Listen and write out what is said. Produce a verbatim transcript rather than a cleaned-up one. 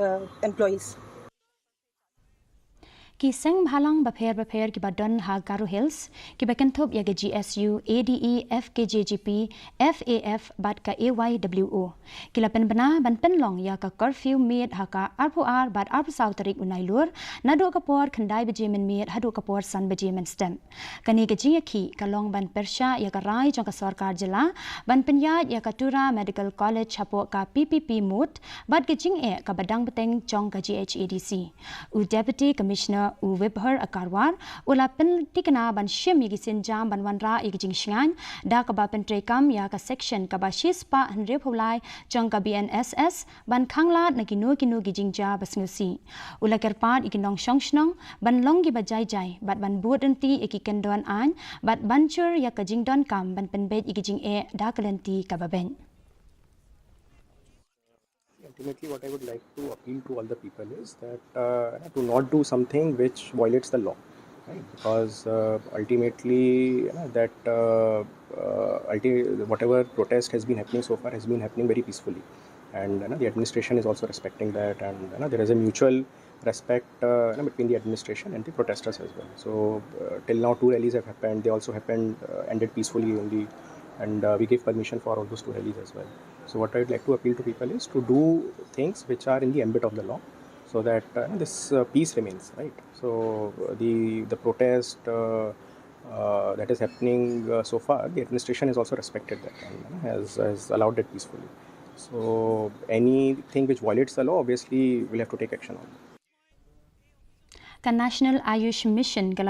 uh, employees. Ki seng bhalang bapher bapher kiba don ha Garo Hills, kiba kynthup ïa ka G S U, A D E, F K J G P, F A F bad ka A Y W O, ki la pynbna ban pynlong ïa ka curfew miet ha ka arphew ar bad arphew saw tarik u Nailur, naduh ka por khyndai baje mynmiet haduh ka por san baje mynstep. Kane ka jingïakhih ka long ban pyrshah ïa ka rai jong ka sorkar jylla ban pynïaid ïa ka Tura Medical College hapoh ka P P P mode bad ka jingeh kaba dang bteng jong ka G H A D C. U Deputy Commissioner u Vibhor Agarwal u la pyntikna ban shim ïa ki sienjam ban wanrah ïa ki jingshngaiñ da kaba pyntreikam ïa ka section kaba shispah hynriewphew lai jong ka B N S S ban khanglad na kino kino ki jingjia ba sngewsih. U la kyrpad ïa ki nongshong shnong ban long kiba jai jai bad ban bud ryntih ïa ki kyndon aiñ bad ban jur ïa ka jingdonkam ban pynbeit ïa ki jingeh da ka lynti kaba beit. Ultimately, what I would like to appeal to all the people is that uh, to not do something which violates the law, right? Because uh, ultimately, you know, that uh, uh, ulti- whatever protest has been happening so far has been happening very peacefully, and you know, the administration is also respecting that, and you know, there is a mutual respect uh, you know, between the administration and the protesters as well. So uh, till now, two rallies have happened. They also happened uh, ended peacefully only, and uh, we gave permission for all those two rallies as well. So what I'd like to appeal to people is to do things which are in the ambit of the law, so that uh, this uh, peace remains, right? So uh, the the protest uh, uh, that is happening uh, so far, the administration has also respected that and uh, has, has allowed that peacefully. So anything which violates the law, obviously, we'll have to take action on. Ka National Ayush Mission ka la